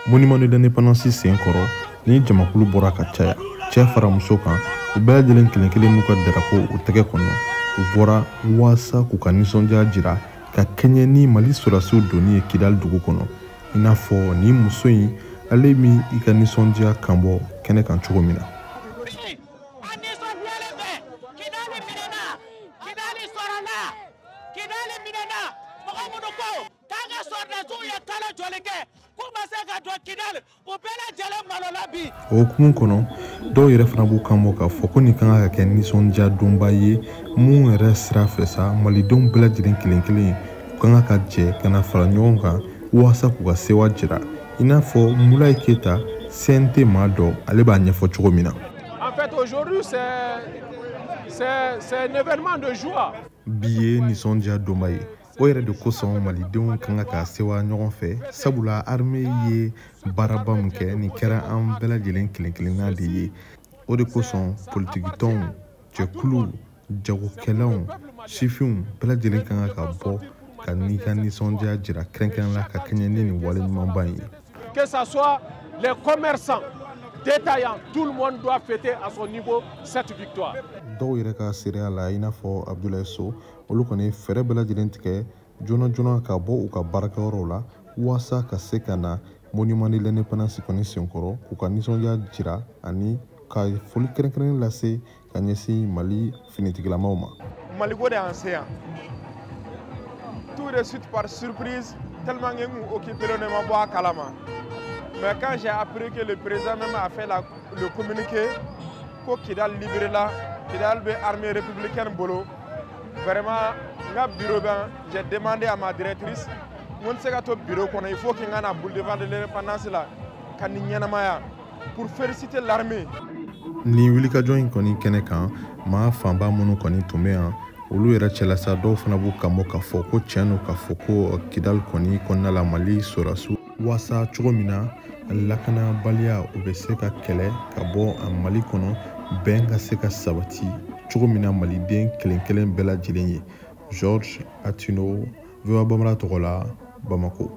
Monument de l'Indépendance sen kɔrɔ, ni jamakulu bɔra ka caya, cɛ fara muso kan, u bɛɛ lajɛlen kelen kelen n'u ka darapo u tɛgɛ kɔnɔ, u bɔra waasa k'u ka nisɔndiya jira ka kɛɲɛ ni Mali sɔrɔdasiw donni ye Kidali dugu kɔnɔ. I n'a fɔ nin muso in, ale min i ka nisɔndiya kan bɔ kɛnɛ kan cogo min na. An nisɔndiyalen bɛ. Kidali minɛna, Kidali sɔrɔla, Kidali minɛna. Mɔgɔ minnu ko k'an ka sɔrɔdasiw ye kalo joli kɛ k'u ma se ka don Kidali, u bɛɛ lajɛlen malola bi. O hukumu kɔnɔ, dɔw yɛrɛ fana b'u kan bɔ k'a fɔ ko nin kan ka kɛ nisɔndiya donba ye mun yɛrɛ sira fɛ sa, malidenw bɛɛ lajɛlen kelen kelen u kan ka jɛ ka na fara ɲɔgɔn kan waasa k'u ka sewa jira, i n'a fɔ Mulayi Keyita, CNT maa dɔ, ale b'a ɲɛfɔ cogo min na. En fait, aujourd'hui, c'est un événement de joie. Bi ye nisɔndiya donba ye, o yɛrɛ de kosɔn malidenw kan ka sewa ɲɔgɔn fɛ, sabula armée ye baaraba min kɛ, nin kɛra an bɛɛ lajɛlen kelen kelenna de ye. O de kosɔn politikitɔnw, jɛkuluw, jagokɛlaw, sifinw bɛɛ lajɛlen kan ka bɔ ka n'i ka nisɔndiya jira kɛrɛnkɛrɛn la ka kɛɲɛ ni nin wale ɲumanba in ye. Que ça soit les commerçants, détaillants, tout le monde doit fêter à son niveau cette victoire. Dɔw yɛrɛ ka seereya la, i n'a fɔ Abdoulaye So, olu kɔni ye fɛɛrɛ bɛɛ lajɛlen tigɛ joona joona ka bɔ u ka baarakɛyɔrɔw la waasa ka se ka na Monument de l'Indépendance kɔni senkɔrɔ k'u ka nisɔndiya jira ani ka foli kɛrɛnkɛrɛnnen lase ka ɲɛsin Mali finitigilamaw ma. Maliko de y'an se yan tout de suite par surprise, tellement que n kun occupé ne ma bɔ a kalama. Mais quand j'ai appris que le président même a fait le communiqué ko Kidal libéré la, Kidal bɛ armée républicaine bolo, vraiment n ka bureau bɛ, j'ai demandé à ma directrice, n ko n tɛ se ka to bureau kɔnɔ, il faut que n ka na boulevard de l'Indépendance la ka nin ɲɛnamaya pour féliciter l'armée. Nin wulikajɔ in kɔni kɛnɛ kan, maa fanba minnu kɔni tun bɛ yan, olu yɛrɛ cɛla sa, dɔw fana b'u kan bɔ k'a fɔ ko tiɲɛ don k'a fɔ ko Kidali kɔni kɔnɔna la Mali sɔrɔdasiw waasa cogo min na lakanabaliya o bɛ se ka kɛlɛ ka bɔ Mali kɔnɔ, bɛn ka se ka sabati cogo min na maliden kelen kelen bɛɛ lajɛlen ye. George Atino, VOA Bambara tɔgɔ la, Bamako.